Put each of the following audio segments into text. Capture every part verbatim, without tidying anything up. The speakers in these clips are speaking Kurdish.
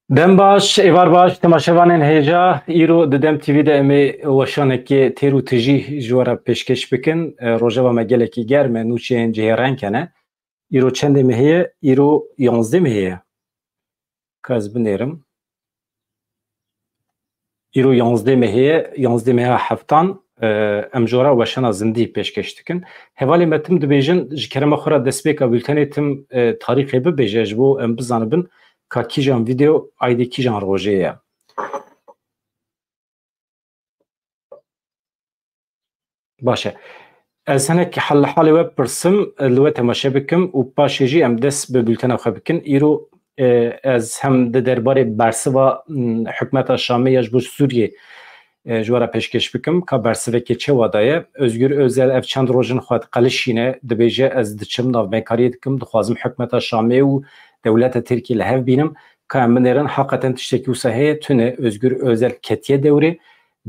Dem baş, êvar baş, temaşevanên hêja. Îro di Dem T V de em ê weşanekê têr û tijî ji we re pêşkêş bikin. E, rojeva me gelekî germ e, nûçeyên cihêreng hene. Îro çendê mehê ye? Îro yanzdeh mehê ye. Ka ez binêrim. Îro yanzdeh mehê ye, yanzdeh meha heftan, e, em ji we re weşana zindî pêşkêş dikin. Hevalê me tim dibêjin, ji kerema xwe re destpêka bültenê tim, e, tarîxê bibêje, ji bo em bizanibin ka kîjan vîdeo aydê kîjan rojê ye. Baş e. Ez hinek hal-, halê we pirsim, li we temaşe bikim û paşê jî em dest bi bültena xwe bikin. Îro, e, ez hem di derbarê bersiva, m, hikûmeta Şamê ya ji bo Sûriyê, e, ji we re pêşkêş bikim ka bersivekê çewa daye. Özgür Özel ev çend roj in xwe diqelişîne, dibêje, ez diçim navbekariyê dikim, dixwazim hikûmeta Şamê û dewleta Tirkiyê li hev bînim. Ka em binêrin, heqeten tiştekî wisa heye, tune Özgür Özel ketiye dewrê.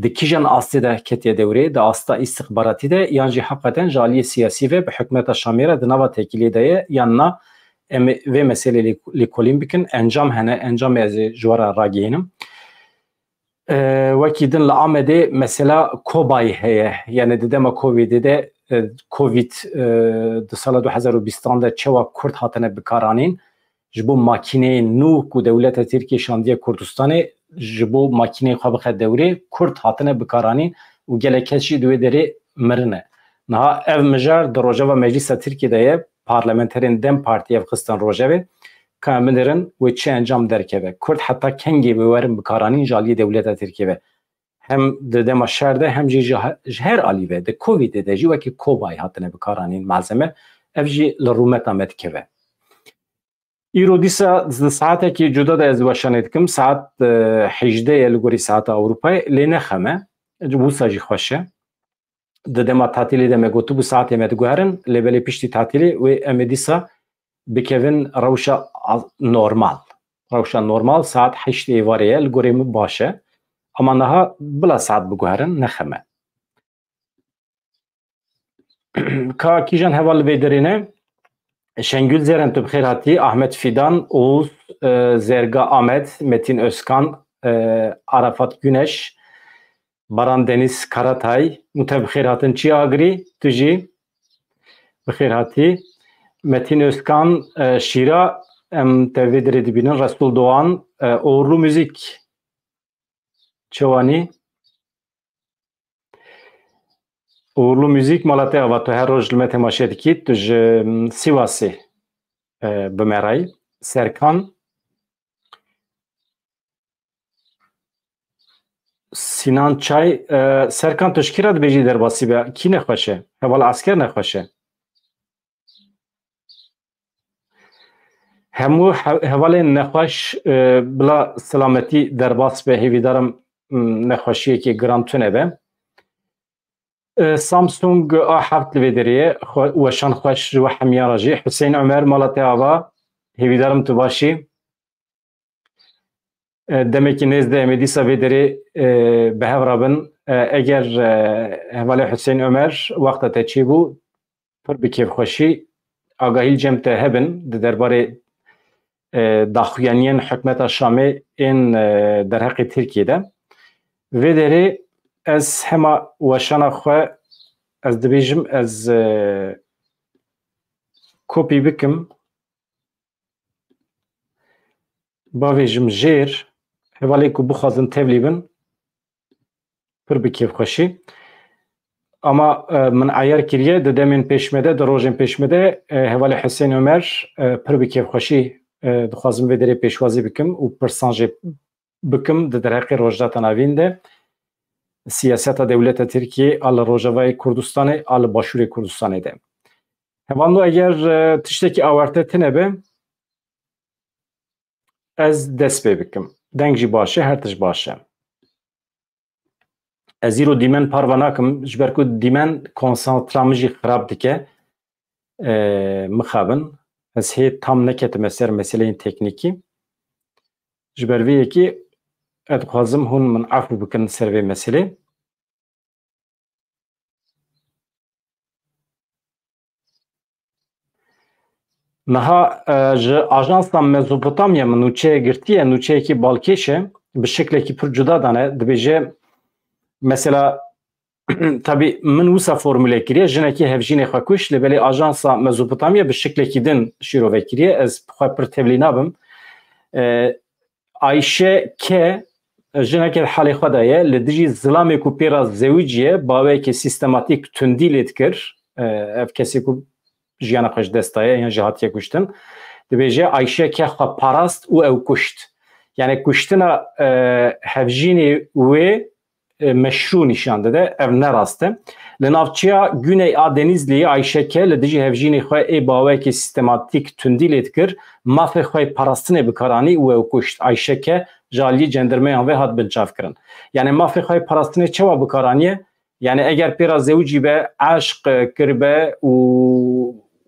Di kîjan astê de ketiye dewrê? Di asta îstixbaratî de yan jî heqeten ji aliyê siyasî ve bi hikûmeta Şamê re di nava têkiliyê de ye yan na? Em ê vê meselê lê, lêkolîn bikin. Encam hene, encamê ez ê ji we re ragihînim. E, wekî din li Amedê mesela Kobay heye. Yani di dema Covidê de, e, Covid, e, di sala du hezar û bîstan de çewa Kurd hatine bikaranîn, ji bo makîneyên nû ku dewleta Tirkiyê şandiye Kurdistanê, ji bo makîneyên xwe bixe dewrê, Kurd hatine bikaranîn û gelek kes jî di wê derê mirine. Niha ev mijar di rojeva Meclîsa Tirkiyê de ye, parlamenterên dem Partî ev xistin rojevê, ka em binêrin wê çi encam derkeve. Kurd heta kengê wê werin bikaranîn ji aliyê dewleta Tirkiyê ve. Hem di dema şer de hem jî ji he-, ji her alî ve, di Covidê de jî wekî Kobay hatine bikaranîn malzeme, ev jî li rûmeta me dikeve. Îro dîsa di saetekî cuda de ez weşanê dikim. Saet, e, hejdeh ye li gorî saeta Ewropayê, lê ne xem e. Wisa jî xweş e. Di dema tatilê de me gotibû saetê me diguherin, lê belê piştî tatilê wê em ê dîsa bikevin rewşa a-, normal. Rewşa normal saet heştê êvarê ye, li gorê min baş e. Ama niha bila saet biguherin, ne xem e. Ka kîjan heval li vê derê ne? Şengül Zeren, tu bi xêr hatî. Ahmet Fidan, Oğuz, e, Zerga Ahmet, Metin Özkan, e, Arafat Güneş, Baran Deniz Karatay, hûn tev bi xêr hatin. Çiya Agirî, tu jî bi xêr hatî. Metin Özkan, e, Şîra, em tev vê derê dibînin. Resul Doğan, e, Uğurlu Müzik, Çewanî. Uğurlu Müzik, mala te ava, tu her roj li me temaşe dikî, tu ji, em, Sivasê, e, bi me re yî. Serkan, Sinan Çay, e, Serkan, tu ji kî re dibêjî derbasî be? Kî nexweş e? Heval Esker nexweş e. Hemû he-, hevalên nexweş, e, bila selametî derbas be, hêvîdarim, m, nexweşiyekê giran tune be. E, Samsung A heft li vê derê ye. Xwe-, weşan xweş ji we hemiyan re jî. Hüseyin Ömer, mala te ava, hêvîdarim tu baş î. E, demekî nêz de em ê dîsa vê derê, e, bi hev re bin. E, eger, e, hevalê Hüseyin Ömer wexta te çêbû, pir bi kêfxweşî agahî li cem te hebin di derbarê, e, daxuyaniyên hikûmeta Şamê ên, e, derheqê Tirkiyê de. Vê derê ez hema weşana xwe, ez dibêjim, ez, e, kopî bikim. Bavêjim jêr, hevalên ku bixwazin tevlî bin, pir bi kêfxweşî. Ama, e, min eyar kiriye, di demên pêş me de, di rojên pêş me de, e, hevalê Hüseyin Ömer, e, pir bi kêfxweşî, e, dixwazim vê derê pêşwazî bikim û pirsan jê bikim di derheqê Rojhilata Navîn de, siyaseta dewleta Tirkiyê a li Rojavayê Kurdistanê, a li Başûrê Kurdistanê de. Hevalno, eger, e, tiştekî awarte tine be, ez dest pê bikim. Deng jî baş e, her tişt baş e. Ez îro dîmen parve nakim, ji ber ku dîmen konsantra min jî xirab dike. E, mixabin, ez hê tam neketime ser meseleyên teknîkî. Ji ber vê yekê ez dixwazim hûn min efû bikin ser vê meselê. Niha e, ji ajansa Mezopotamya min nûçeyê girtiye, nûçeyekî balkêş e, bi şeklekî pir cuda dane. Dibêje, mesela, tabî min wisa formule kiriye, jinekî hevjînê xwe kuşt, lê belê ajansa Mezopotamya bi şeklekî din şîrove kiriye. Ez bi xwe pir tevlî nabim. E, Ayşe K jinekê di halê xwe de ye, li dijî zilamê ku pê re zewiciye, baweyekê sîstematîk tundî lê dikir. E, ev kesê ku jiyana xwe ji dest daye yan jî hatiye kuştin. Dibêje Ayşe K xwe parast û ew kuşt. Yani kuştina e, hevjînê wê e, meşrû nîşan dide. Ev ne rast e. Li navçeya Güney a Denizliyê Ayşe K li dijî hevjînê xwe ê baweyekê sîstematîk tundî lê dikir, mafê xwe yê parastinê bi kar anî û ew kuşt. Ayşe K ji aliyê cendirmeyan ve hat binçavkirin. Yani mafê xwe yê parastinê çawa bi kar aniye? Yani eger pê re zewicî be, eşq e, kiribe û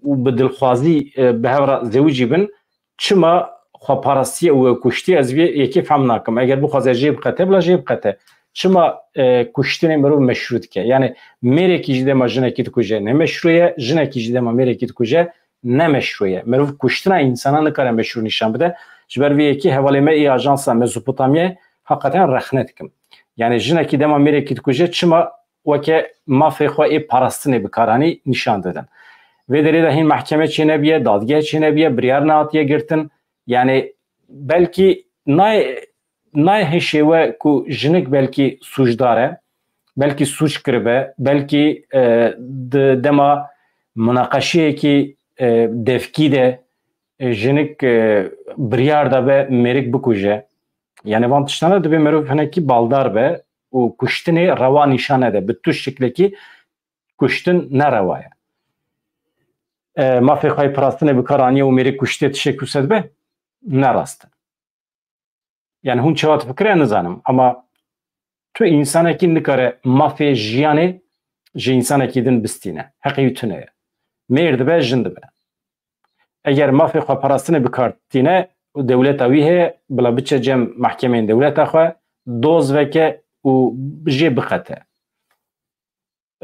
û bi dilxwazî e, bi hev re zewicî bin, çima xweparastiye û kuştiye ez vê yekê fehm nakim. Eger bixwaze jê biqete, bila jê biqete. Çima e, kuştinê mirov meşrû dike? Yani mêrekî ji dema jinekî dikuje ne meşrû ye, jinekî ji dema mêrekî dikuje ne meşrû ye. Mirov kuştina însana nikare meşrû nîşan bide. Ji ber vê yekê hevalê me ê ajansa Mezopotamyayê heqeten rexne dikim. Yani jinekî dema mêrekî dikuje çima weke mafê xwe ê parastinê bi kar anî nîşan didin. Vê derê de hîn mehkeme çênebiye, dadgeh çênebiye, biryar nehatiye girtin. Yani belkî nayê, nayê hişê we ku jinik belkî sûcdar e, belkî sûc kiribe, belkî e, di dema munaqeşeyekî e, devkî de e, jinik e, biryar dabe mêrik bikuje. Yani van tiştana dibê mirov hinekî baldar be û kuştinê rewa nîşan nede. Bi tu şiklekî kuştin ne rewa ye. E, mafê xwe yê parastinê bi kar aniye û mêrik kuştê tiştek wisa dibe? Ne rast e. Yani hûn çawa difikire nizanim, ama tu însanekî nikare mafê jiyanê ji însanekî din bistîne. Heqê wî tune ye. Mêr dibe, jin dibe. Eger mafê xwe parastinê bi kar tîne û dewleta wî heye, bila biçe cem mehkemeyên dewleta xwe, doz veke û jê biqete.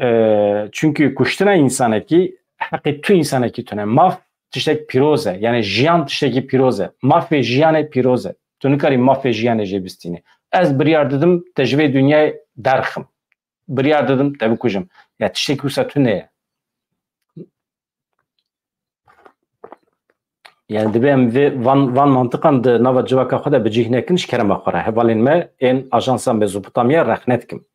E, çünkü kuştina însanekî heqê tu însanekî tune. Maf tiştek pîroz e. Yani jiyan tiştekî pîroz e. Mafê jiyanê pîroz e. Tu nikarî mafê jiyanê jê bistînî. Ez biryar didim te ji vê dinyayê derxim. Biryar didim te bikujim. Ya tiştekî wisa tune ye. Yani dibe em vê van, van mantiqan di nava civaka xwe de bi cih nekin ji kerema xwe re. Hevalên me ên ajansa Mezopotamya rexne dikim.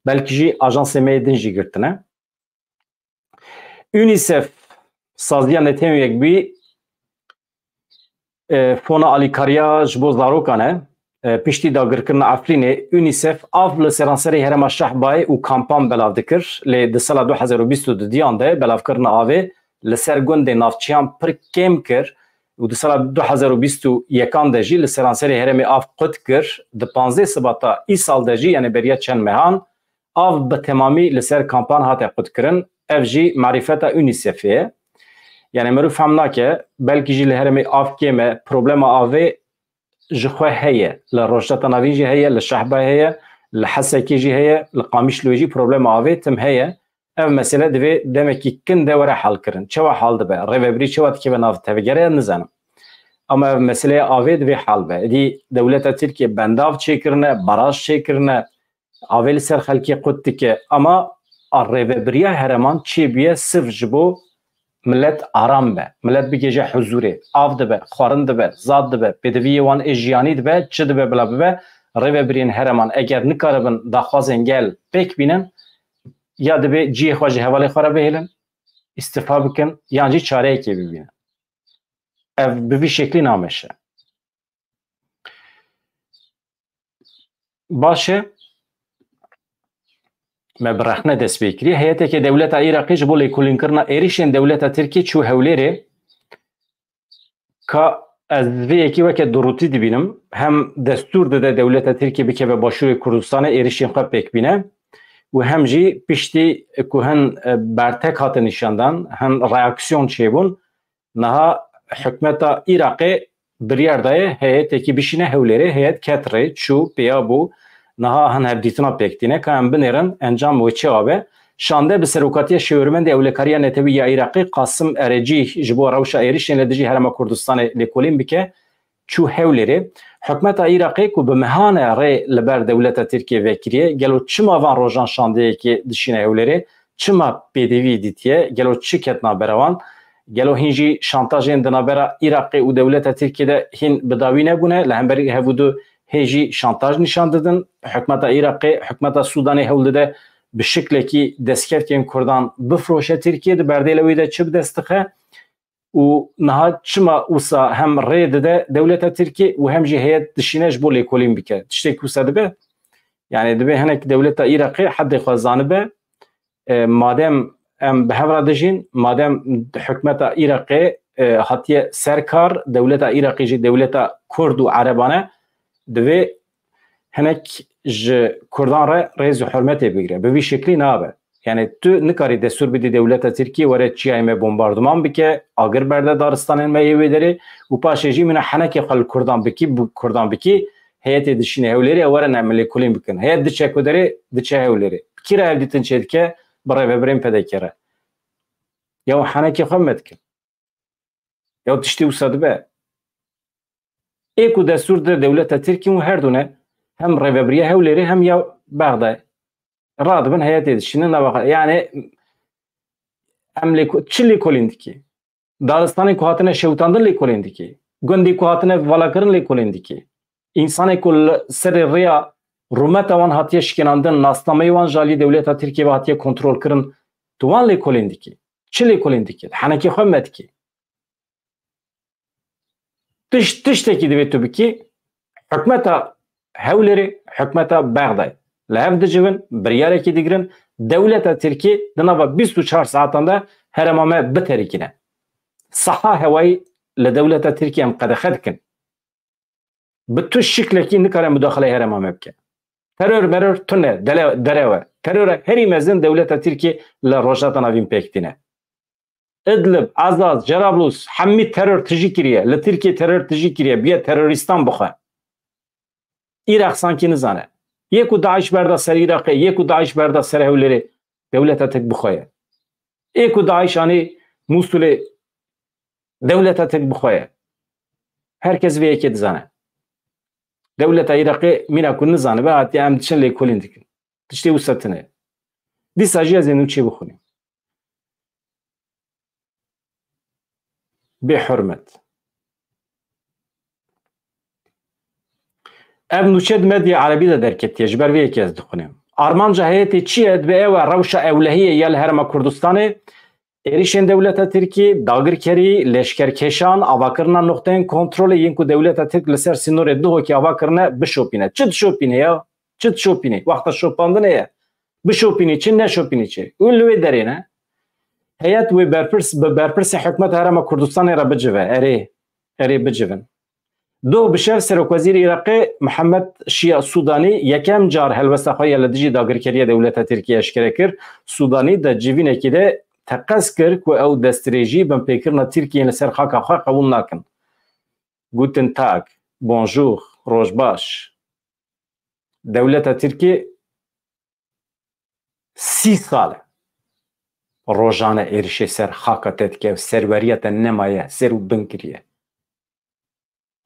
Belkî jî ajansê me yê din jî girtine. UNICEF, Saziya Netewên Yekbûyî, e, fona alîkariya ji bo zarokan e. E, piştî dagirkirina Efrînê, UNICEF av li seranserê herêma Şehbayê û kampan belav dikir. Lê di sala du hezar û bîst û duyan de belavkirina avê li ser gundê navçeyan pir kêm kir û di sala du hezar û bîst û yekan de jî li seranserê herêmê av qut kir. Di panzdeh Sibata îsal de jî, yani beriya çend mehan, av bi temamî li ser kampan hate qutkirin. Ev jî marîfeta UNICEFê ye. Yani mirov fehm nake, belkî jî li herêmê av kêm e, problema avê ji xwe heye. Li Rojhilata Navîn jî heye, li Şehbayê heye, li Hesekê jî heye, li Qamişloyê jî problema avê tim heye. Ev mesele divê demekî kin de were helkirin. Çawa hal dibe? Rêvebirî çawa dikeve nav tevgere, nizanim. Ama ev meseleya avê divê hal be. Êdî dewleta Tirkiye bendav çêkirine, baraj çêkirine, avê li ser xelkê qut dike. Ama a rêvebiriya herêman çêbûye sirf ji bo milet aram be. Milet bigihêje huzûrê. Av dibe, xwarin dibe, zad dibe, pêdiviyê wan ê jiyanî dibe, çi dibe bila bibe, rêvebiriyên herêman eger nikaribin daxwazên gel pêk bînin, ya dibê cihê xwe ji hevalê xwe re bihêlin, îstifa bikin, yan jî çareyekê bibînin. Ev bi vî şeklî nameşe. Baş e, me bi rexne dest pê kiriye. Heyeteke dewleta Iraqê ji bo lêkolînkirina êrişên dewleta Tirkiyê çû Hewlêrê. Ka ez vê yekê weke durûtî dibînim. Hem destûr dide dewleta Tirkiyê bikeve Başûrê Kurdistanê êrişên xwe pêk bîne û hem jî piştî ku hin, e, bertek hate nîşandan, hin reaksiyon çêbûn, niha hikûmeta Iraqê biryar daye heyetekî bişîne Hewlêrê, heyet ket rê, çû, pêya bû, niha hin hevdîtina pêk tîne. Ka em binêrin, encam wê çi abe? şande bi serokatiya şêwirmendê ewlekariya netewî ya Iraqê Qasim Erecî ji bo rewşa êrişên li dijî Herêma Kurdistanê lêkolîn bike, çû Hewlêrê. Hikûmeta Iraqê ku bi mehan e rê li ber dewleta Tirkiyê vekiriye, gelo çima van rojan şandeyekê dişîne Hewlêrê? Çima pêdivî dîtiye? Gelo çi ket navbera wan? Gelo hîn jî şantajên di navbera Iraqê û dewleta Tirkiyê de hîn bi dawî nebûne? Li hemberî hev û du hê jî şantaj nîşan didin. Hikûmeta Iraqê, hikûmeta Sûdanê hewl dide bi şiklekî destkefkên Kurdan bifroşe Tirkiyê, di berdêla wê de çi bi dest dixe? Û niha çima wisa hem rê dide dewleta Tirkiyê û hem jî heyet dişîne ji bo lêkolîn bike? Tiştek wisa dibe? Yani dibe hinek dewleta Iraqê hedê xwe zanibe, e, madem em bi hev re dijîn, madem hikûmeta Iraqê, e, hatiye ser kar, dewleta Iraqê jî dewleta Kurd û Ereban e, divê hinek ji Kurdan re rêz û hurmetê bigire. Bi vî şeklî nabe. Yani tu nikarî destûr bidî dewleta Tirkiyê were çiyayê me bombarduman bike, agir berde daristanên me yê wê derê û paşê jî mîna henekê xwe li Kurdan bikî, bi Kurdan bikî, heyetê dişîne Hewlêrê, ew werin em lêkolîn bikin. Heyet diçe ku derê, diçe Hewlêrê. Bi kî re hevdîtin çêdike? Bi rêvebirên P D K re. Ya henekê xwe me dikin. Ya tiştê wisa dibe. Ê ku destûr dide dewleta Tirkî û her du ne, hem rêvebiriya Hewlêrê hem ya Bexdayê. Radibin heyetê dişînin nava xwe. Yani em lê, çi lêkolîn dikî? Daristanên ku hatine şewitandin lêkolîn dikî. Gundê ku hatine valakirin lêkolîn dikî. Însanê ku li serê rêya rûmeta wan hatiye şikênandin, nasnameyê wan ji alî dewleta Tirkiyê ve hatiye kontrolkirin, tu wan lêkolîn dikî. Çi lêkolîn dikî? Henekê xwe me dikî. Tiş-, tiştekî divê tu bikî, hikûmeta Hewlêrê, hikûmeta Bexdayê li hev dicivin, biryarekî digirin, dewleta Tirkî di nava bîst û çar saetan de herêma me biterikîne. Saha hewayî li dewleta Tirkî em qedexe dikin. Bi tu şiklekî nikare mudaxileyê herêma me bike. Teror meror tune, dele-, derew e. Terora herî mezin dewleta Tirkî li Rojhilata Navîn pêk tîne. Idlib, Azaz, Cerablus, hemî teror tijî kiriye. Li Tirkiyê teror tijî kiriye. Biye terorîstan bixwe. Iraq sankî nizane. Yê ku DAIŞ berda ser Iraqê, yê ku DAIŞ berda ser Hewlêrê, dewleta Tirk bixwe ye. Ê ku DAIŞ anî Mûsulê, dewleta Tirk bixwe ye. Her kes vê yekê dizane. Dewleta Iraqê mîna ku nizanibe, hatiye em diçin lêkolîn dikin. Tiştê wisa tune ye. Dîsa jî ez ê nûçê bixwînim. Bê hurmet. Ev nûçe di medyaya erebî de derketiye, ji ber vê yekê ez dixwînim. Armanca heyetê çi ye? Dibe ew e rewşa ewlehiyê ya li Herêma Kurdistanê, êrişên dewleta Tirkî, dagirkerî, leşkerkêşan, avakirina noqteyên kontrolê yên ku dewleta Tirk li ser sînorê Duhokê ava kirine, bişopîne. Çi dişopîne ya? Çi dişopînî? Wexta şopandinê ye. Bişopînî çi, neşopînî çi? Û li wê derê ne. Heyet wê berpirs, bi berpirsê hikûmeta Herêma Kurdistanê re bicive. Erê, erê bicivin. Doh bi şev Serokwezîrê Iraqê Mihemed Şiya Sûdanî yekem car helwesta xwe ya li dijî dagirkeriya dewleta Tirkiyê eşkere kir. Sûdanî di civînekê de teqez kir ku ew destdirêjî binpêkirina Tirkiyeyê li ser xaka xwe qebûl nakin. Guten Tag, bonjour, roj baş. Dewleta Tirkiyê sî sal e rojane êrişê ser xaka te dike, serweriya te nemaye, ser û bin kiriye.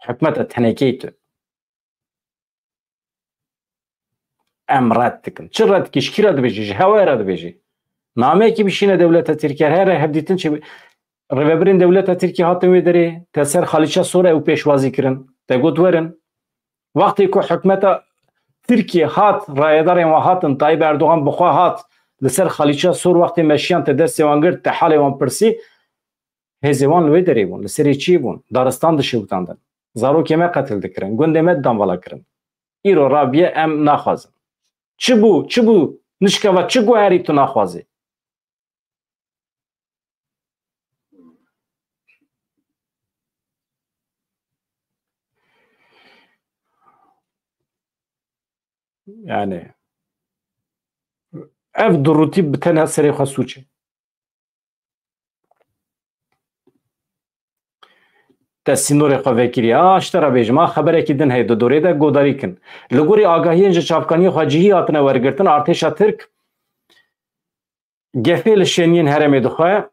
Hikûmeta tenekeyê tu. Em red dikin. Çi red dikî? Ji kî re dibêjî? Ji hewayê re dibêjî. Nameyekî bişîne dewleta Tirkiye, here hevdîtin çi? Rêvebirên dewleta Tirkiye hatin wê derê, te ser Xalîça Sor ew pêşwazî kirin. Te got werin. Wextê ku hikûmeta Tirkiye hat, rayedarên wan hatin, Tayyip Erdogan bi xwe hat, li ser Xalîça Sor wextê meşiyan te destê wan girt, te halê wan pirsî, hêzê wan li wê derê bûn, li serê çiyê bûn, daristan dişewitandin. Zarokê me qetil dikirin, gundê me didan vala kirin. Îro rabiye em naxwazin. Çi bû, çi bû, nişkeva çi guherî tu naxwazî? Yani ev durûtî bi tenha serê xwe sûc e. Te sînorê xwe vekiriye. A, ji te re bêjim, a, xeberekî din heye di dorê de, godarî kin. Li gorî agahiyên ji çavkaniyê xwe cihî hatine wergirtin, artêşa Tirk gefê li şêniyên herêmê dixwe,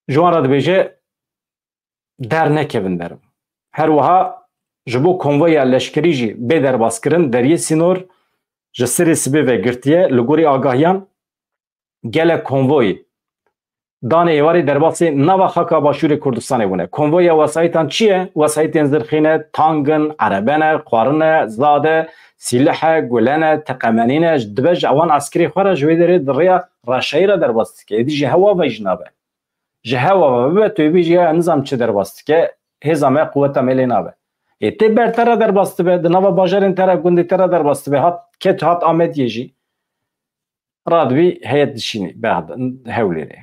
ji wan re dibêje dernekevin derin. Her wiha ji bo konvoya leşkerî jî bê derbaskirin deriyê sînor ji sirê sibê ve girtiye. Li gorî agahiyan gelek konvoyê danê êvarê derbasê nava xaka Başûrê Kurdistanê bûne. Konvoya wesayîtan çi ye? Wesayîtên zirxî ne, tang in, erebe ne, xwarin e, zad e, sîlih e, gule ne, teqemenî ne, dibe ji ewan eskerê xwe re ji wê derê di rêya reşayî re derbas dike. Êdî ji hewa ve jî nabe. Ji hewa ve bibe, tu ê bêjî ya nizam çi derbas dike, hêza me, quweta me lê nabe. Ê tê ber te re derbas dibe, di nava bajarên te re, gundê te re derbas dibe, hat, ket hat Amediyê jî. Radibî heyet dişînî Bexda-, Hewlêrê.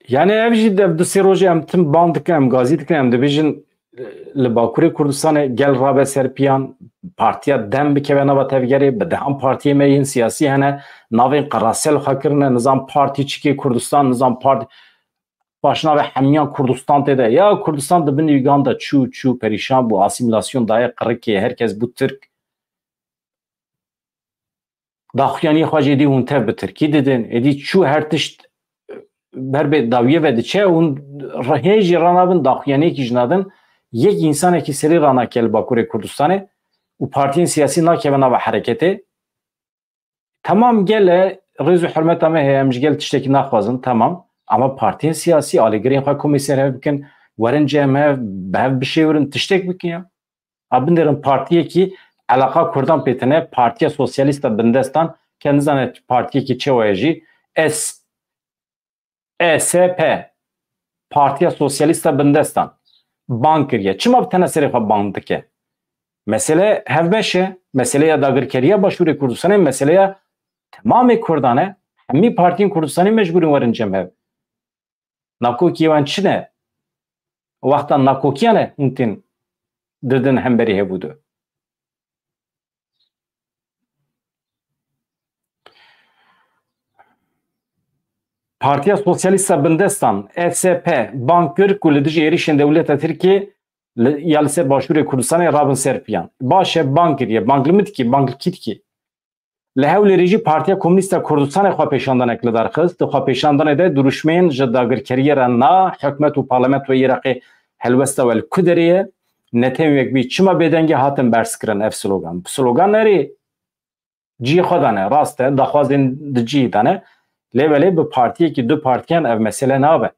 Yani ev jî dev du sê rojê em tim bang dikin, em gazî dikin, em dibêjin, e, li Bakurê Kurdistanê gel rabe ser piyan, partiya dem bikeve nava tevgerê, bi dehan partiyê me yên siyasî hene, navên qerasel xwe kirine, nizam partî çikê Kurdistan, nizam partî, paşnavê hemiyan Kurdistan tê de. Ya Kurdistan di bin Uganda çû, çû perîşan bû, asîmîlasyon daye qirikê, herkes bû Tirk. Daxuyaniyê xwe jî êdî hûn tev bi tirkî didin. Êdî çû her tişt ber bê dawiyê ve diçe, hûn re-, hê jî ranabin, daxuyaniyekî jî nadin. Yek însanekî serî ranake li Bakurê Kurdistanê û partiyên siyasî nakeve nava hereketê. Temam, gel e, rêz û hurmeta me heye, em ji gel tiştekî naxwazin, temam. Ama partiyên siyasî alîgirên xwe komê ser hev bikin, werin cem hev, bi hev bişêwirin, tiştek bikin ya. A binêrin partiyekî eleqa Kurdan pê tine, Partiya Sosyalîst a Bindestan, ke nizane partiyekî çewa ye jî, S-, E S P, Partiya Sosyalîst a Bindestan, bang kiriye. Çima bi tena serê xwe bang dike? Mesele hevbeş e. Meseleya dagirkeriya Başûrê Kurdistanê meseleya temamê Kurdan e. Hemî partiyên Kurdistanê mecbûr in werin cem hev. Nakokiyê wan çi ne? Wexta nakokiyan e hûn tên didin hemberî hevû de. Partiya Sosyalîst a Bindestan, S S P, bang kir ku li dijî êrişên dewleta Tirkiyê li, ya li ser Başûrê Kurdistanê rabin ser piyan. Baş e, bang kiriye. Bang li min dikî, bang li kî dikî? Li Hewlêrê jî Partiya Komûnîst a Kurdistanê xwepêşandanek li dar xist. Di xwepêşandanê de dirûşmên ji dagirkeriyê re na, hikûmet û parlamentoya Iraqê helwesta we li ku derê ye? Netewên Yekbûyî çima bêdengî hatin berzkirin ev slogan? Slogan erê cihê xwe dane, rast e, daxwazên di cihê dane. Lê belê bi partiyekî, du partiyan ev mesele nabe.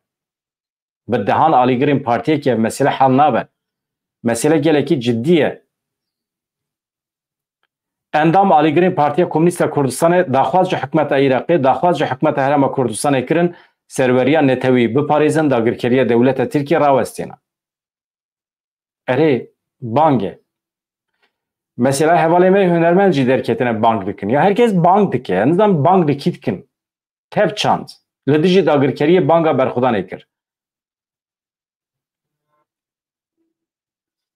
Bi dehan alîgirên partiyekî ev mesele hel nabe. Mesele gelekî cidî ye. Endam alîgirên Partiya Komûnîst a Kurdistanê daxwaz ji hikûmeta Iraqê, daxwaz ji hikûmeta Herêma Kurdistanê kirin, serweriya netewî biparêzin, dagirkeriya dewleta Tirkiyê rawestêne. Erê, bang e. Mesela hevalê me hunermend jî derketine bang dikin. Ya herkes bang dike. Nizam bang li kî dikin. Tev çand. Li dijî dagirkeriyê banga berxwedanê kir.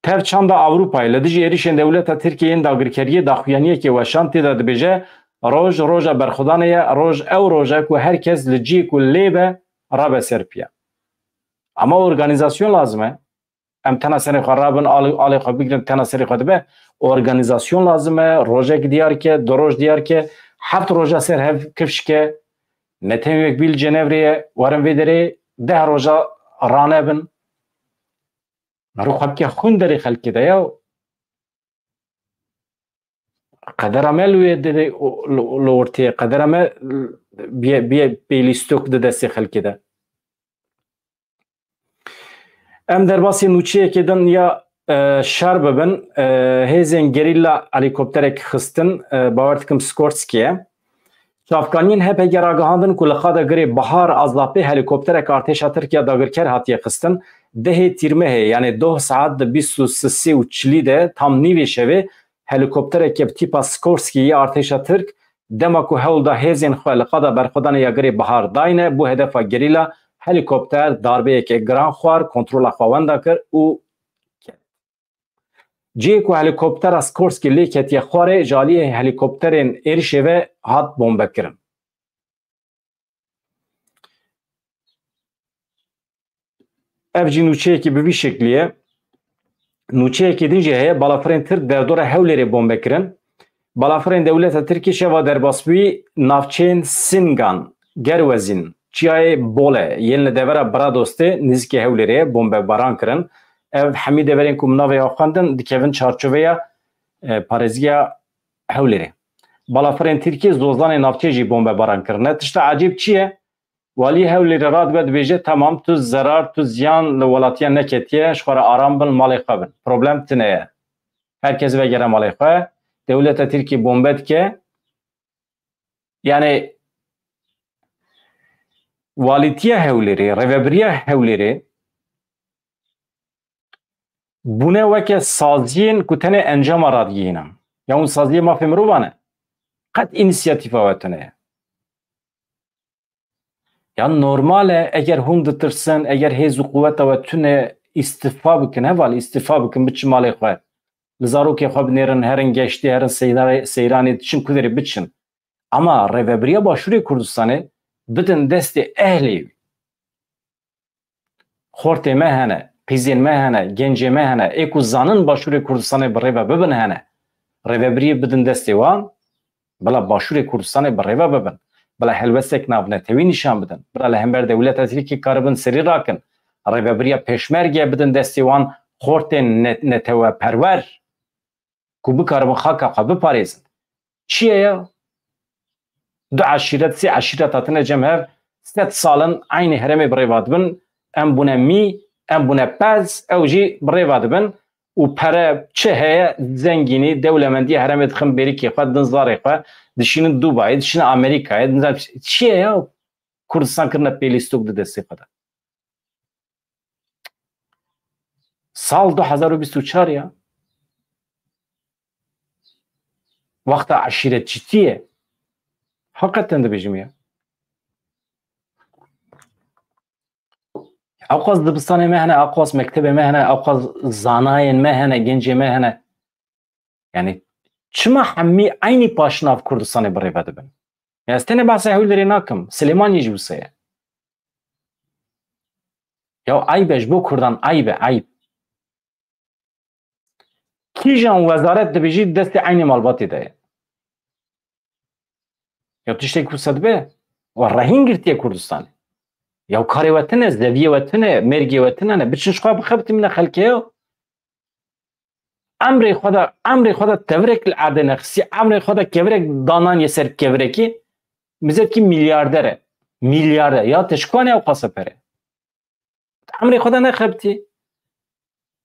Tev çanda Ewropayê li dijî êrişên dewleta Tirkiyê yên dagirkeriyê daxuyaniyekê weşan, tê de dibêje, roj, roja berxwedanê ye, roj ew roj e ku her kes li cihê ku lê be, rabe ser piya. Ama organîzasyon lazim e. Em tena serê xwe rabin, alê, alê xwe bigirin, tena serê xwe dibe. Organîzasyon lazim e, rojek diyar ke, du roj diyar ke, heft roja ser hev kifş ke, Netewên Yekbûyî li Cenevrê ye, werin vê derê deh roja ranebin. Mero xwe bike xwînderê xelkê de ya. Qedera me li wê derê, li, li ortê ye. Qedera me bîye, bîye pêlîstok di destê xelkê de. Em derbasî nûçeyekê din ya, e, şer bibin. E, hêzên gerîla helîkopterek xistin, e, bawer dikim Skorsky ye. Çavkaniyên H P G ragihandin ku li Qada Girê Bihar a Zapê helîkopterek artêşa Tirk ya dagirker hatiye xistin. Dehê Tîrmehê, yanê doh saet di bîst û sisê û çilî de tam nîvê şevê helîkoptereke bi tîpa Skorsky yê artêşa Tirk dema ku hewl da hêzên xwe li Qada Berxwedanê ya Girê Bihar dayne bo hedefa gerîla, helîkopter darbeyeke giran xwar, kontrola xwe wenda kir û ket. Cihê ku helîkoptera Skorsky lê ketiye xwarê, ji aliyê helîkopterên êrişê ve hat bombekirin. Ev jî nûçeyekî bi vî şeklî ye. Nûçeyekî din jî heye, balafirên Tirk derdora Hewlêrê bombe kirin. Balafirên dewleta Tirkî şeva derbasbûyî navçeyên Singan, Gerwezîn, Çiyayê Bole yên li devera Bradostê nêzîkê Hewlêrê bombebaran kirin. Ev hemî deverên ku min navê xwe xwendin dikevin çarçoveya, e, parêziya Hewlêrê. Balafirên Tirkî Zozanê navçê jî bombebaran kirine. Tişta ecêb çi ye? Walî Hewlêrê radibe dibêje, temam, tu zerar, tu ziyan li welatiya neketiye, ji xwe re aram bin, malê xwe bin. Problem tune ye. Her kes vegere malê xwe. Dewleta Tirkî bombe dike. Yani walîtiya Hewlêrê, rêvebiriya Hewlêrê bûne weke saziyên ku tenê encama radigihînin. Ya hûn saziyê mafê mirovan e. Qet înisiyatîfa we tune ye. Ya normal e, eger hûn ditirsin, eger hêz û quweta we tune, îstifa bikin, heval îstifa bikin, biçin malê xwe. Li zarokê xwe binêrin, herin geştê, herin seyra-, seyranê, diçin ku derê biçin. Ama Rêvebiriya Başûrê Kurdistanê bidin destê ehlê wî. Xortê me hene, qîzên me hene, gencê me hene, ê ku zanin Başûrê Kurdistanê bi rê ve bibin hene. Rêvebiriyê bidin destê wan, bila Başûrê Kurdistanê bi rê ve bibin. Bila helwestek navnetewî nîşan bidin. Bila li hember dewleta Tirkiyê karibin serî rakin. Rêvebiriya Pêşmerge bidin destê wan, xortên ne-, neteweperwer. Ku bikaribin xaka xwe biparêzin. Çi ye ya? Du eşîret, sê eşîret hatine cem hev, sed sal in eynî herêmê bi rê ve dibin. Em bûne mî, em bûne pez, ew jî bi rê ve dibin. Û pere çi heye, zengînî, dewlemendî herêmê dixin bêrikê xwe, din zarê xwe, dişînin Dubayê, dişînin Amerîkayê, din zar-, çi ye ya? Kurdistan kirine pêlîstok di destê xwe de. Sal du hezar û bîst û çar ya. Wexta eşîretçîtiyê. Heqeten dibêjim ya. Ewqas dibistanê me hene, ewqas mektebê me hene, ewqas zanayên me hene, gencê me hene. Yani çima hemî eynî paşnav Kurdistanê bi rê ve dibin? Ya ez tenê behsa Hewlêrê nakim, Silêmaniyê jî wisa ye. Ya eyb e, ji bo Kurdan eyb e, eyb. Kîjan wezaret dibêjî destê eynî malbatê de ye. Ya tiştek wisa dibe, we rehîn girtiye Kurdistanê. Ya karê we tune, zeviyê we tune, mêrgê we tune ne. Biçin ji xwe bixebitîmine xelkê ya. Emrê xwe de, emrê xwe de tevirek li erdê nexistî, emrê xwe de kevirek dananiye ser kevirekî, mizevkî milyarder e. Milyarder. Ya te ji ku anî ewqasa pere? Emrê xwe de nexebitî.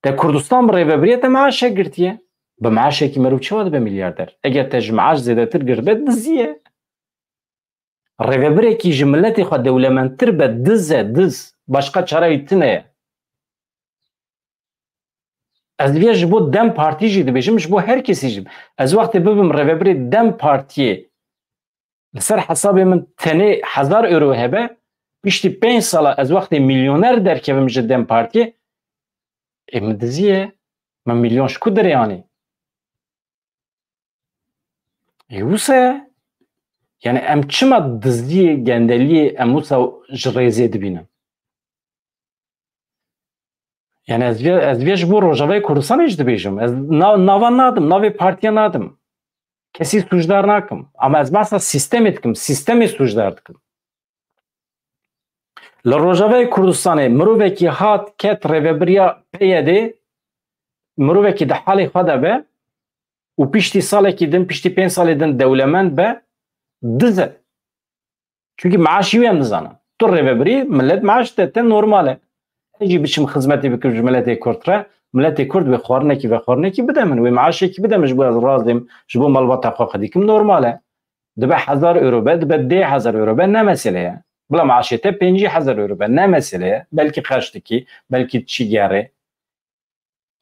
Te Kurdistan bi rêvebiriye te meaşek girtiye. Bi meaşekî merûv çawa dibe milyarder? Eger te ji meaş zêdetir girtibe, dizî ye. Rêvebirekî ji miletê xwe dewlemendtir be, diz e, diz. Başqa çare wî tune ye. Ez vê ji bo DEM Partî jî dibêjim, ji bo her kesî jî. Ez wextê bibim rêvebirê DEM Partiyê, li ser hesabê min tenê hezar euro hebe, piştî pênc sala ez wextê milyoner derkevim ji DEM Partiyê, ê min dizî ye, min milyon ji ku derê anî? Ê wisa ye. Yani em çima diziyê, gendeliyê em wisa ji rêzê dibînin? Yani ez vê, ez vê ji bo Rojavayê Kurdistanê jî dibêjim. Ez na-, nava nadim, navê partiya nadim. Kesî sûcdar nakim. Ama ez behsa sîstemê dikim, sîstemê sûcdar dikim. Li Rojavayê Kurdistanê mirovekî hat ket rêvebiriya P Y D'ê, mirovekî di halê xwe de be û piştî salekî din, piştî pênc salê din dewlemend be, diz e. Çunkî meaşî wî em dizanin. Tu rêvebirî, milet meaş te, te normal e. Ez jî biçim xizmetê bikim ji miletê Kurd re, miletê Kurd wê xwarinekî vexwarinekî bide min, wê meaşekî bide min, ji bo ez razêm, ji bo malbata xwe xwedî kim, normal e. Dibe hezar euro be, dibe deh hezar euro be, ne mesele ye. Bila meaşê te pêncî hezar euro be, ne mesele ye. Belkî xerc dikî, belkî diçî gerê.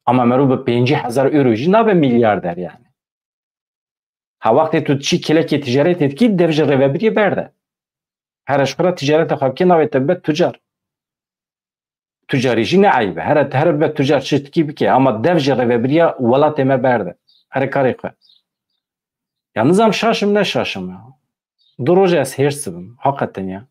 Ama merû bi pêncî hezar euro jî nabe milyarder yani. Ha wextê tu diçî kilekê ticaretê dikî, dev ji rêvebiriyê berde. Here ji xwe re ticareta xwe bike, navê te bibe tucar. Tucarî jî ne eyb e. Here, here bibe tucar, çi dikî bike. Ama dev ji rêvebiriya welatê me berde. Here karê xwe. Ya nizam şaşim ne şaşim ya. Du roj ez hêrs dibim. Heqeten ya.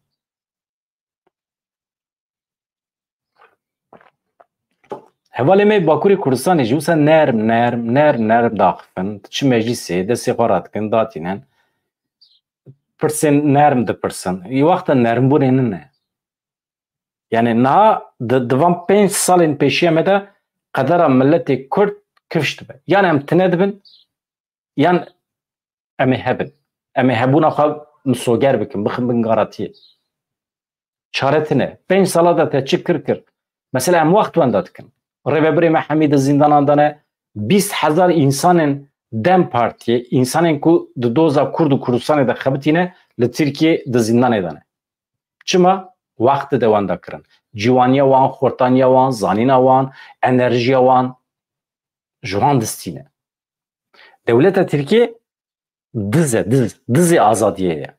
Hevalê me Bakurê Kurdistanê jî wisa nerm, nerm, nerm, nerm daxifin. Çi meclîsê, destê xwe radikin, datînin. Pirsên nerm dipirsin. Ê wexta nermbûnê nine. Yani niha di, di van pênc salên pêşiya me de qedera miletê Kurd kifş dibe. Yan em tine dibin, yan em ê hebin. Em ê hebûna xwe misoger bikin, bixin bin garatiyê. Çare tine. Pênc sala de te çi kir kir. Mesela em wext wenda dikin. Rêvebirê me hemî di zîndanan de ne, bîst hezar însanên DEM Partiyê, însanên ku di doza Kurd û Kurdistanê de xebitîne, li Tirkiyê di zîndanê de ne. Çima? Wext dide wenda kirin. Ciwaniya wan, xurtaniya wan, zanîna wan, enerjiya wan ji wan distîne. Dewleta Tirkiyê diz e, diz, dizê azadiyê ye.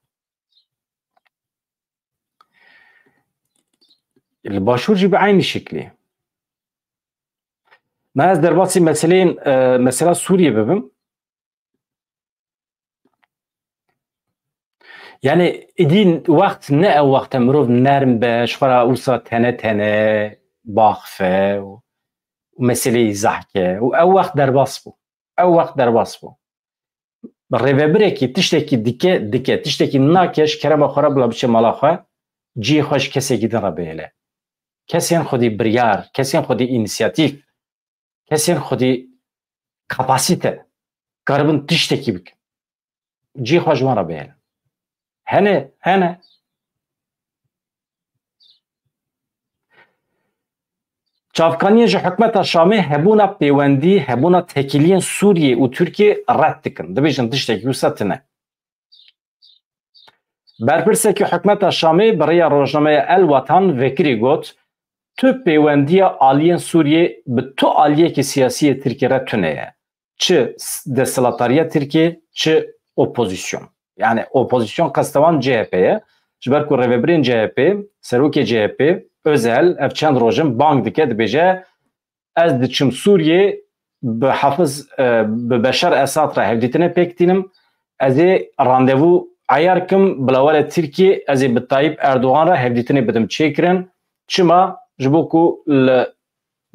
Li Başûr jî bi eynî şeklî. Na ez derbasî meseleyên, e, mesela Sûriyê bibim. Yani, îdî wext ne ew wext e mirov nerm be, ji xwe re wisa tene tene baxfe û, û meseleyê îzah ke. Û ew wext derbas bû. Ew wext derbas bû. Rêvebirekî tiştekî dike, dike. Tiştekî nake, ji kerema xwe re bila biçe mala xwe, cihê xwe ji kesekî din re bihêle. Kesên xwedî biryar, kesên xwedî înîsiyatîf, kesên xwedî kapasîte, karibin tiştekî bikin. Cihê xwe ji wan re bihêlin. Hene, hene. Çavkaniyên ji hikûmeta Şamê hebûna pêwendî, hebûna têkiliyên Sûriyê û Tirkiyê red dikin. Dibêjin tiştekî wisa tine. Berpirsekî hikûmeta Şamê bi rêya rojnameya El Watan vekirî got, tu pêwendiya aliyên Sûriyê bi tu aliyekî siyasî yê Tirkiyê re tune ye. Çi s-, desthilatdariya Tirkiyê, çi opozîsyon. Yani opozîsyon qesta wan C H P ye. Ji ber ku rêvebirên C H P, serokê C H P, Özel, ev çend roj in bang dike, dibêje, ez diçim Sûriyê, bi Hafiz, e, bi Beşar Esad re hevdîtinê pêk tînim. Ez ê randevû eyar kim, bila were Tirkiyê, ez ê bi Tayyip Erdogan re hevdîtinê bidim çêkirin. Çima? Ji bo ku li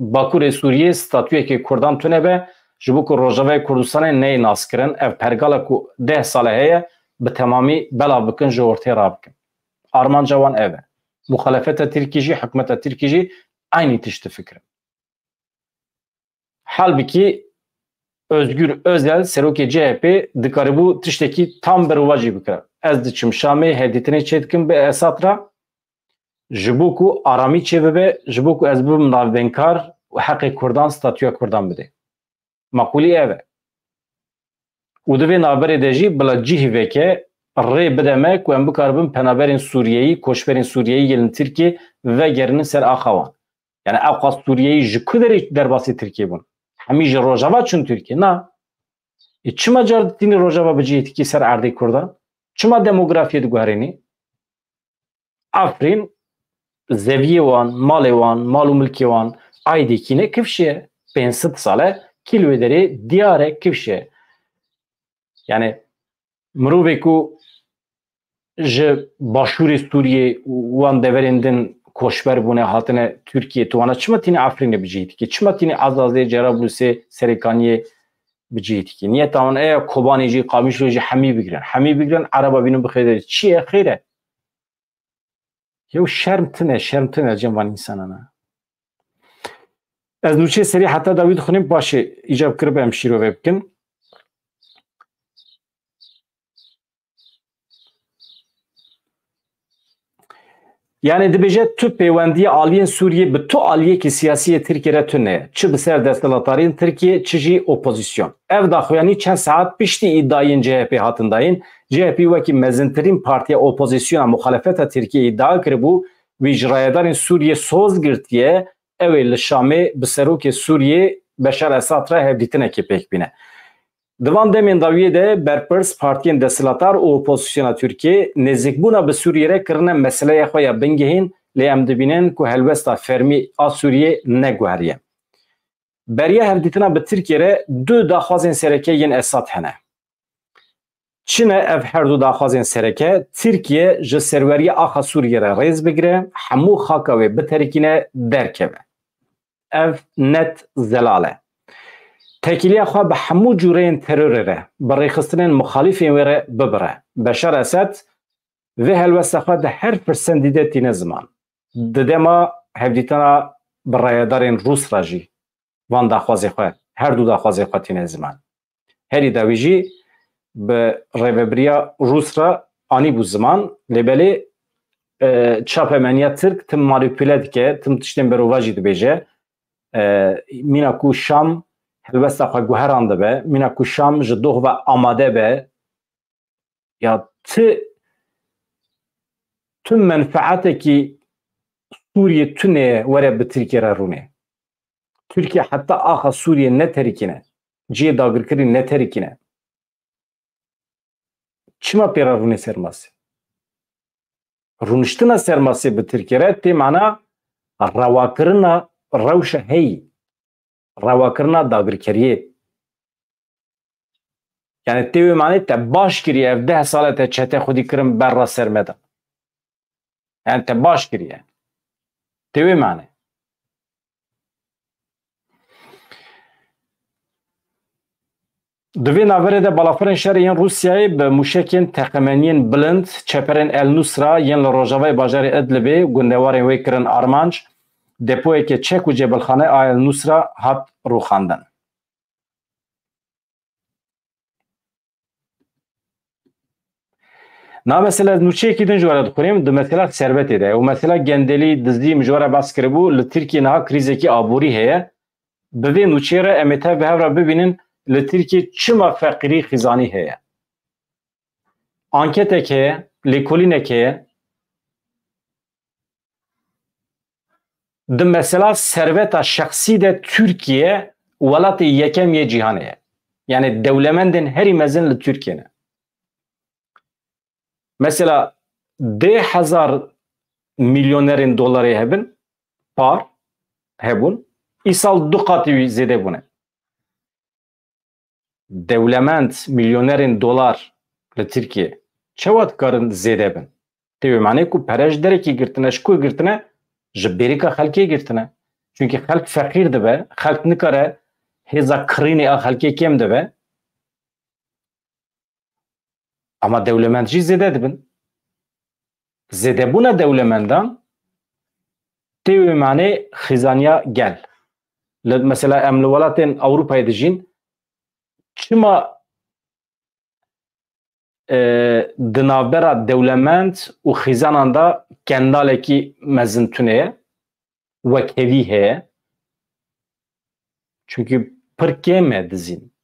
Bakurê Sûriyê statuyekê Kurdan tune be, ji bo ku Rojavayê Kurdistanê neyê naskirin, ev pergala ku deh sal e heye, bi temamî belav bikin, ji ortê rabikin. Armanca wan ev e. Muxalefeta Tirkî jî, hikûmeta Tirkî jî eynî tişt difikirin. Halbikî Özgür Özel, serokê C H P, dikaribû tiştekî tam berwacî bikira. Ez diçim Şamê, hevdîtinê çêdikim bi Esad re, ji bo ku aramî çêbibe, ji bo ku ez bibim navbeynkar û heqê Kurdan, statûya Kurdan bide. Maqûlî ev e. Û di vê navberê de jî bila cihî veke, rê bide me ku em bikaribin penaberên Sûriyeyî, koçberên Sûriyeyî yên li Tirkiyê vegerînin ser axa wan. Yani ew qas Sûriyeyî ji ku derê derbasî Tirkiyê bûn? Hemî ji Rojava çûn Tirkiyê? Na. Ê çima car ditînî Rojava bi cihê Tirkiyê ser erdê Kurdan? Çima demografiyê diguherînî? Efrîn, zeviyê wan, malê wan, mal û milkê wan aydekî ne kifşê ye. Pênc sed sal e kî li wê derê diyar e, kifşê ye. Yani mirovê ku ji başûrê Sûriyê û wan deverên din koçber bûne, hatine Tirkiyê, tu wana çima tînî Efrînê bi cihê dikî? Çima tînî Ezazê, Cerablusê, Serêkaniyê bi cihê dikî? Niyeta wan eya Kobanê jî, Qamişlo jî hemî bigirin. Hemî bigirin, Ereba bînin bixêde. Çi ye? Xêr e? Yew şerm tine, şerm tine cem van însanan e. Ez nûçeyê serî heta dawî dixwînim, paşê îcab kiribe em şîrove bikin. Yani dibêje tu pêwendiya aliyên Sûriyê bi tu aliyekî siyasî yê Tirkiyê re tune ye. Çi bi ser desthilatdariyên Tirkiyê, çi jî opozîsyon. Ev daxuyanî çend saet piştî îdayên C H P hatin dayîn. C H P wekî mezintirîn partiya opozîsyona muxalefeta Tirkiyê îdia kiribû, wî ji rayedarên Sûriyê soz girtiye, ew ê li Şamê bi serokê Sûriyê Beşar Esad re hevdîtinekê pêk bîne. Di van demên dawiyê de berpirs partiyên desthilatdar û opozîsyona Tirkiyê nêzîkbûna bi Sûriyê re kirine meseleya xwe ya bingehîn, lê em dibînin ku helwesta fermî a Sûriyê neguheriye. Beriya hevdîtina bi Tirkiyê re du daxwazên sereke yên Esad hene. Çi ne ev her du daxwazên sereke? Tirkiye ji serweriya axa Sûriyê re rêz bigire, hemû xaka wê biterikîne, derkeve. ev net zelal e. Tekîliya xwe bi hemû cûreyên terorê re, bi rêxistinên muxalîfên wê re bibire. Beşar Esed vê helwesta xwe di her firsendî de tîne ziman. Di dema hevdîtina bi rayedarên Rûs re jî van daxwazê xwe, her du daxwazê xwe tîne ziman. Herî dawî jî bi rêvebiriya Rûs re anîbû ziman, lê belê, e, çapemeniya Tirk tim manîpule dike, tim tiştên berovajî dibêje. E, mîna ku Şam helwesta xwe guherandibe, mîna ku Şam ji doh ve amade be, ya ti, tu menfeatekî Sûriyê tune were bi Tirkiye re rûnê. Tirkiye heta axa Sûriyê neterikîne, cihê dagirkirî neterikîne. Çima pê re rûnê ser masê? Rûniştina ser masê bi Tirkiye re tê mana rewakirina rewşa heyî, rewakirina dagirkeriyê. Yani tê wê manê te baş kiriye, ev deh sal e te çete xwedî kirin berra ser me de. Yani te baş kiriye. Tê wê manê. Di vê navberê de balafirên şerê yên Rûsyayê bi mûşekên teqemeniyên bilind çeperên El Nusra yên li rojavayê bajarê Idlibê gundewarên wê kirin armanc, depoyeke çek û cebilxane a El Nusra hat rûxandin. Na mesela ez nûçeyekî din ji we re dixwînim, di mesela servetê de ye. Û mesela gendelî, dizdî min ji we re behs kiribû, li Tirkiyê niha krîzekî aborî heye. Bi vê nûçeyê re em ê tev bi hev re bibînin li Tirkiyê çima feqîrî, xizanî heye. Anketek heye, lêkolînek heye. Di mesela serveta şexsî de Tirkiye welatê yekem yê cîhanê ye. Yani dewlemendên herî mezin li Tirkiye ne. Mesela dê hezar milyonerên dolarê hebin, par hebûn, îsal du qatî wî zêde bûne. Dewlemend, milyonerên dolar li Tirkiye çawa dikarin zêde bin? Tê wê manê ku pere ji derekî girtine, ji ku girtine? Ji bêrîka xelkê girtine. Çunkî xelk feqîr dibe, xelk nikare hêza kirînê a xelkê kêm dibe. Ama dewlemend jî zêde dibin. Zêdebûna dewlemendan tê wê manê xizaniya gel. Li, mesela em li welatên Ewropayê dijîn, çima, e, di navbera dewlemend û xizanan de kendalekî mezin tune ye, wekhevî heye? Çunkî pir kêm e dizîn.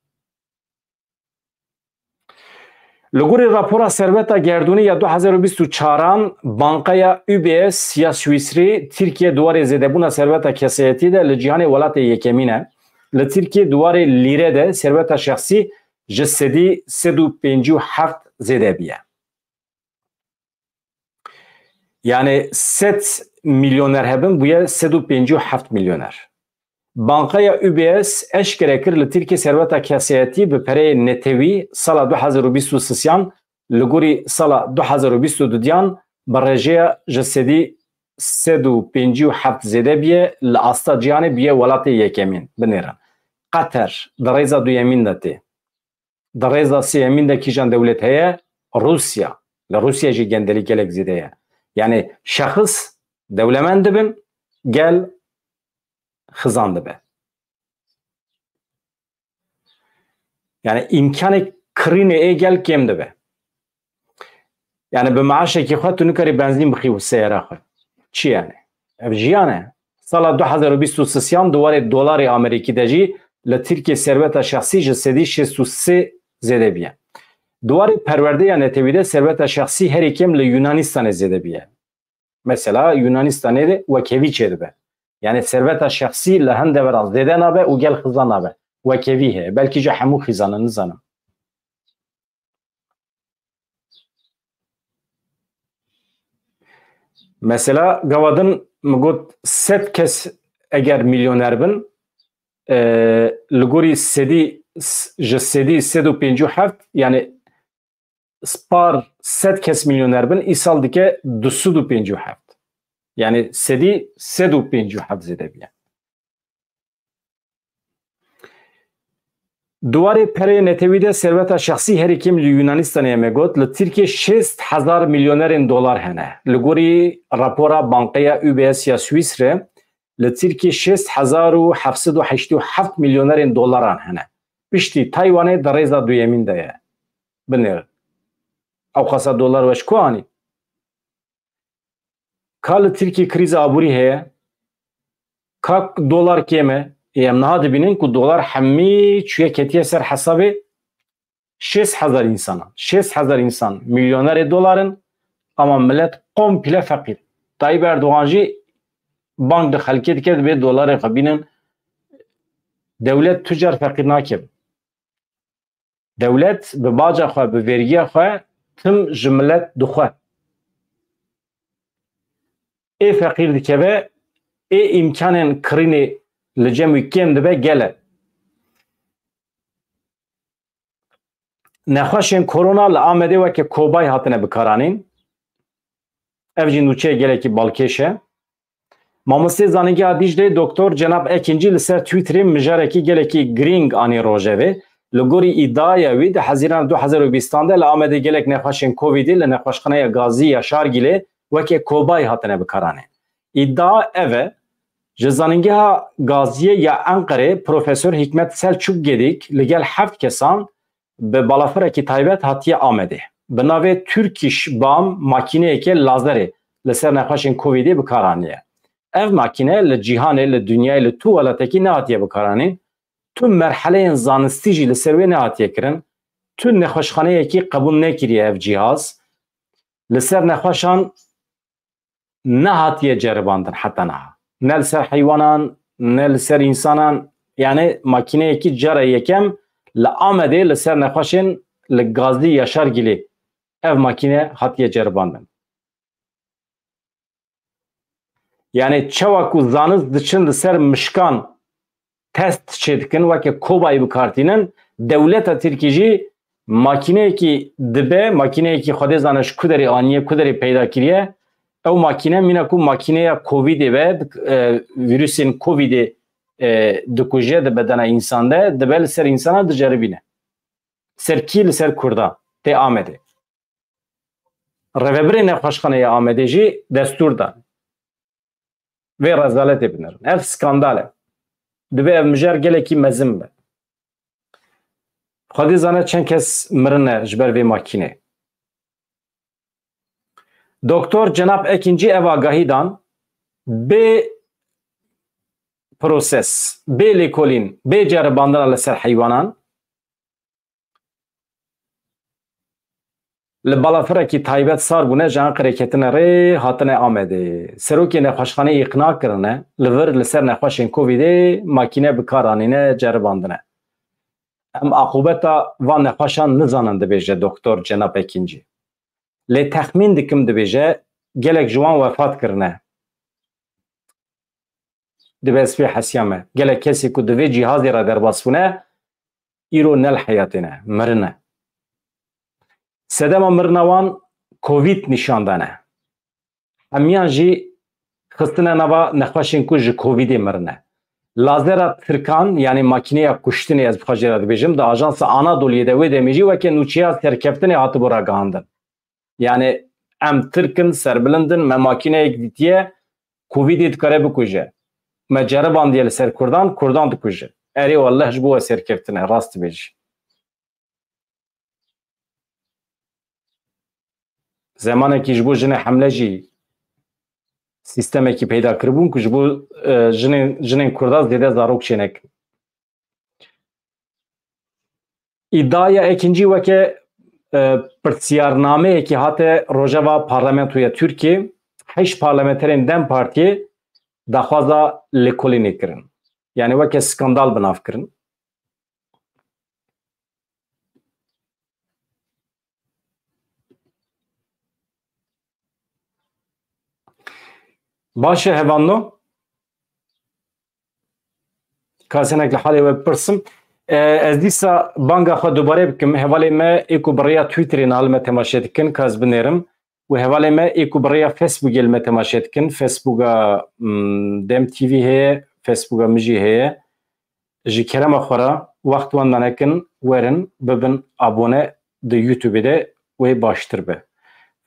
Li gorî rapora Serveta Gerdûnî ya du hezar û bîst û çaran, banqeya U B S ya Swîsrî, Tirkiye di warê zêdebûna serveta kesayetî de li cîhanê welatê yekemîn e. Li Tirkiye di warê lîre de serveta şexsî ji sedî sed û pêncî û heft zêde bûye. Yani sed milyoner hebin, bûye sed û pêncî û heft milyoner. Banqeya U B S eşkere kir, li Tirkiye serveta kesayetî bi pereyê netewî sala du hezar û bîst û sisiyan li gorî sala du hezar û bîst û dudiyan bi rêjeya ji sedî sed û pêncî û heft zêde bûye, li asta cîhanê bûye welatê yekemîn. Binêrin. Qeter di rêza duyemîn de tê. Di rêza sêyemîn de kîjan dewlet heye? Rûsya. Li Rûsya jî gendelî gelek zêde ye. Yani şexs dewlemend dibin, gel xizan dibe. Yani îmkanê kirînê ê gel kêm dibe. Yani bi maaşekî xwe tu nikarî benzîn bixî û seyara xwe. Çi yani? Ev jiyan e. Sala du hezar û bîst û sisiyan di warê dolarê Amerîkî de jî li Tirkiye serveta şexsî ji sedî şêst û sê zêde bûye. Di warê perwerdeya netewî de serveta şexsî herî kêm li Yunanistanê zêde bûye. Mesela Yunanistanê de wekhevî çêdibe. Yani serveta şexsî li hin deveran zêde nabe û gel xizan nabe. Wekhevî heye. Belkî jî hemû xizan e, nizanim. Mesela gava din min got sed kes eger milyoner bin, e, li gorî sedî, ji sedî sed û pêncî û heft, yani spar sed kes milyoner bin, îsal dike du sed û pêncî û heft. Yani sedî sed û pêncî û heft zêde bûye. Di warê pereyê netewî de serweta şexsî herî kêm li Yunanistanê, em ê got, li Tirkiyê şêst hezar milyonerên dolar hene. Li gorî rapora Bankeya U B S ya Swîsre, li Tirkiyê şêst hezar û heft sed û heştê û heft milyonerên dolaran hene. Piştî Taywanê di rêza duyemîn de ye. Binêrin. Ew qasa dolar we ji ku anî? Ka li Tirkiyê krîza aborî heye, ka dolar kêm e, ê em niha dibînin ku dolar hemî çûye ketiye ser hesabê şêst hezar însanan. Şêst hezar însan milyonerê dolar in, ama milet komple feqîr. Tayyip Erdogan jî bang di xelkê dike, dibê dolarê xwe bînin. Dewlet tu car feqîr nakeve. Dewlet bi baca xwe, bi vergiya xwe tim ji milet dixwe. Ê feqîr dikeve, ê îmkanên kirînê li cem wî kêm dibe, gel e. Nexweşên korona li Amedê weke kobayî hatine bikaranîn. Ev jî nûçeyê gelekî balkêş e. Mamostê Zanîngeha Dîclê Doktor Cenab Ekincî li ser Twitterê mijarekî gelekî girîng anî rojevê. Li gorî îdiaya wî, di Hezîrana du hezar û bîstan de li Amedê gelek nexweşên Covidê li Nexweşxaneya Gazî ya Şargilê weke kobayî hatine bikaranîn. Îdia ev e, ji Zanîngeha Gaziyê ya Enqerê Profesor Hikmet Selçuk Gedik li gel heft kesan bi balafirekî taybet hatiye Amedê. Bi navê Turkish Bam makîneyeke lazerê li ser nexweşên Covidê bi kar aniye. Ev makîne li cîhanê, li dinyayê, li tu welatekî nehatiye bikaranîn. Tu merheleyên zanistî jî li ser wê nehatiye kirin. Tu nexweşxaneyekî qebûl nekiriye ev cîhaz. Li ser nexweşan nehatiye ceribandin heta niha. Ne li ser heywanan, ne li ser însanan. Yani makîneyekî cara yekem li Amedê li ser nexweşên li Gazî Yaşargilî ev makîne hatiye ceribandin. Yani çawa ku zanist diçin li ser mişkan test çêdikin, weke kobayî bikartînin, dewleta Tirkî jî makîneyekî dibe, makîneyekî Xwedê zane ji ku derê aniye, ku derê peyda kiriye. Ew makîne mîna ku makîneya Covidê be, e, vîrusên Covidê, e, dikuje di bedena însan de, dibe li ser însana diceribîne. Ser kî? Li ser Kurdan. Tê Amedê. Rêvebirê Nexweşxaneya Amedê jî destûr dan. Vê rezaletê binêrin. Ev skandal e. Divê ev mijar gelekî mezin be. Xwedê zane çend kes mirine ji ber vê makînê. Doktor Cenab Ekincî ev agahî dan, bê proses, bê lêkolîn, bê ceribandina li ser heywanan, li balafirekî taybet sar bûne, ji Enqerê ketine rê, hatine Amedê. Serokê nexweşxaneyê îqna kirine, li vir li ser nexweşên Covidê makîne bi kar anîne, ceribandine. Em aqûbeta van nexweşan nizanin, dibêje Doktor Cenab Ekincî. Lê texmîn dikim, dibêje, gelek ji wan wefat kirine. Dibe ez pê hesiya me. Gelek kesê ku di vê cîhazê re derbas bûne, îro ne li heyatê ne, mirine. Sedema mirina wan Covid nîşan dane. Hemiyan jî xistine nava nexweşên ku ji Covidê mirine. Lazera Tirkan, yanî makîneya kuştinê, ez bi xwe jê re dibêjim, di Ajansa Anadoluyê de wê demê jî weke nûçeya serkeftinê hatibû ragihandin. Yani em Tirk in, serbilind in, me makîneyek dîtiye, Covidê dikare bikuje. Me ceribandiye li ser Kurdan, Kurdan dikuje. Erê wallah ji bo we serkeftin e, rast dibêjî. Zemanekî ji bo jinê hemle jî sîstemekî peyda kiribûn ku ji bo, e, jinên, jinên Kurda zêde zarok çênekin. Îdiaya Ekincî weke, e, pirsiyarnameyekî hate rojeva Parlamentoya Tirkiyê, heşt parlamenterên DEM Partiyê daxwaza lêkolînê kirin. Yani weke skandal bi nav kirin. Baş e, hevalno. Ka ez hinek li halê we bipirsim. E, ez dîsa banga xwe dubare bikim. Hevalê me ê ku bi rêya Twitterê niha li me temaşe dikin, ka ez binêrim. Û hevalê me ê ku bi rêya Facebookê li me temaşe dikin. Facebooka, mm, DEM TV heye, Facebooka min jî heye. Ji kerema xwe re wext wan da nekin, werin bibin abone di YouTube de, wê baştir be.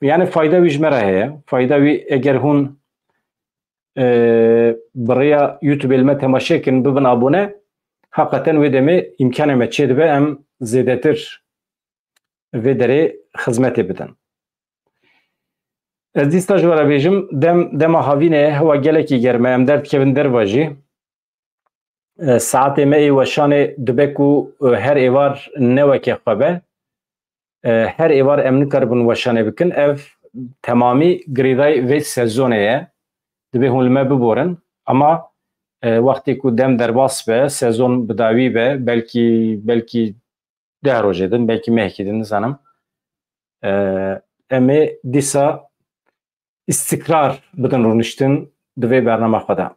Yani fayda wî ji me re heye. Fayda wî, eger hûn e, bi rêya YouTube li me temaşe kin, bibin abone, heqeten wê demê îmkanê me çêdibe em zêdetir vê derê xizmetê bidin. Ez dîsa ji we re bêjim, dem, dema havînê ye, hewa gelekî germ e, em derdikevin derva jî. E, saetê me ê weşanê dibe ku, e, her êvar ne weke xwe be. E, her êvar em nikaribin weşanê bikin. Ev temamî girêdayî vê sezonê ye. Dibê hûn li me biborin. Ama, e, wextê ku dem derbas be, sezon bi dawî be, belkî, belkî deh rojê din, belkî mehekî din, nizanim. E, em ê dîsa îstikrar bidin rûniştin di vê bernama xwe de.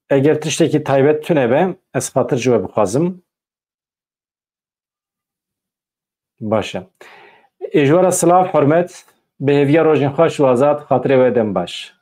Eger tiştekî taybet tune be, ez xatir ji we bixwazim. Baş e. Ê ji we re silav, hurmet, bi hêviya rojên xweş û azad, xatirê we dem baş.